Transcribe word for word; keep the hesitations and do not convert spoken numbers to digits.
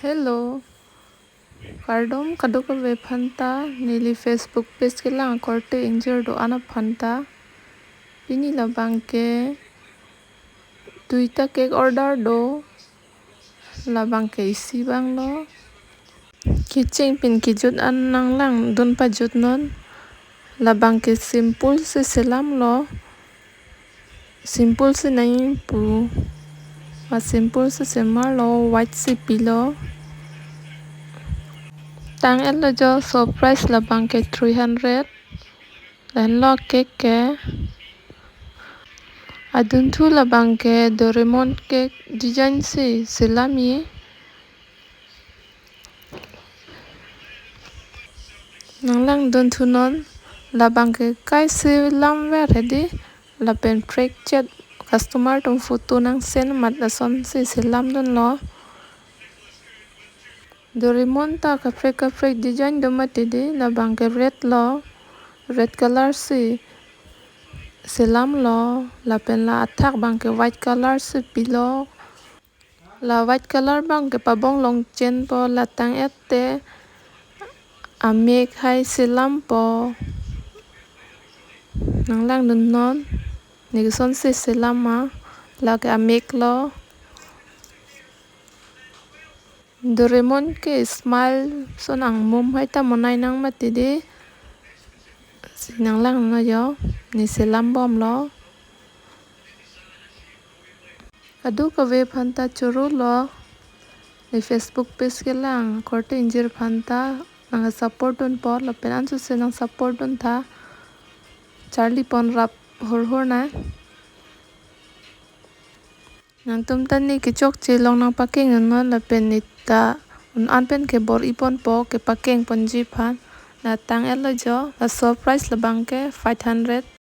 Hello. Kardom kadokave aphanta, neli Facebook page kelang akorte ingjir do-an aphanta. Pini labang ke duita cake order do, labang ke isi abang lo. Kecheng pen kejut an nanglangdun pajutnon. Labang ke simple si selamlo. Simple si nangji pu. Ma simple si selamlo, white si pilo. Tang-etlo jo, so price labang ke three hundred. Lahenlo cake ke. Adunthu labang ke Doraemon cake design si selamji. Nanglangdun thunon, labang ke kaise lamver hedi, lapen prekchet customer atum photo nangsend amat asonsi selamdunlo. Doraemon ta kaprek kaprek design do mati di, labang ke red lo, red color si selamlo, lapen la athak abang ke white color si pilo. La white color abang ke pabong longchenpo, la tang-et te amek hai selampo. Nanglangdunnon, ne kosonsi selam ma, lake amek lo. Doraemon ke smile ason angmum hai ta monai nang mati di. Si nanglangnon jo, ne selambomlo. Kadokave aphanta choro lo, ne Facebook page kelang akorte ingjir aphanta nang support dunpo, lapen ansose nang support duntha, charli pon rap hurhur nai. Nangtum ta ne kechokche along nangpakengdunnon, lapen ne ta un-an pen ke bor-iponpo kepakeng ponji aphan. La tang-etlo jo, laso price labang ke five hundred.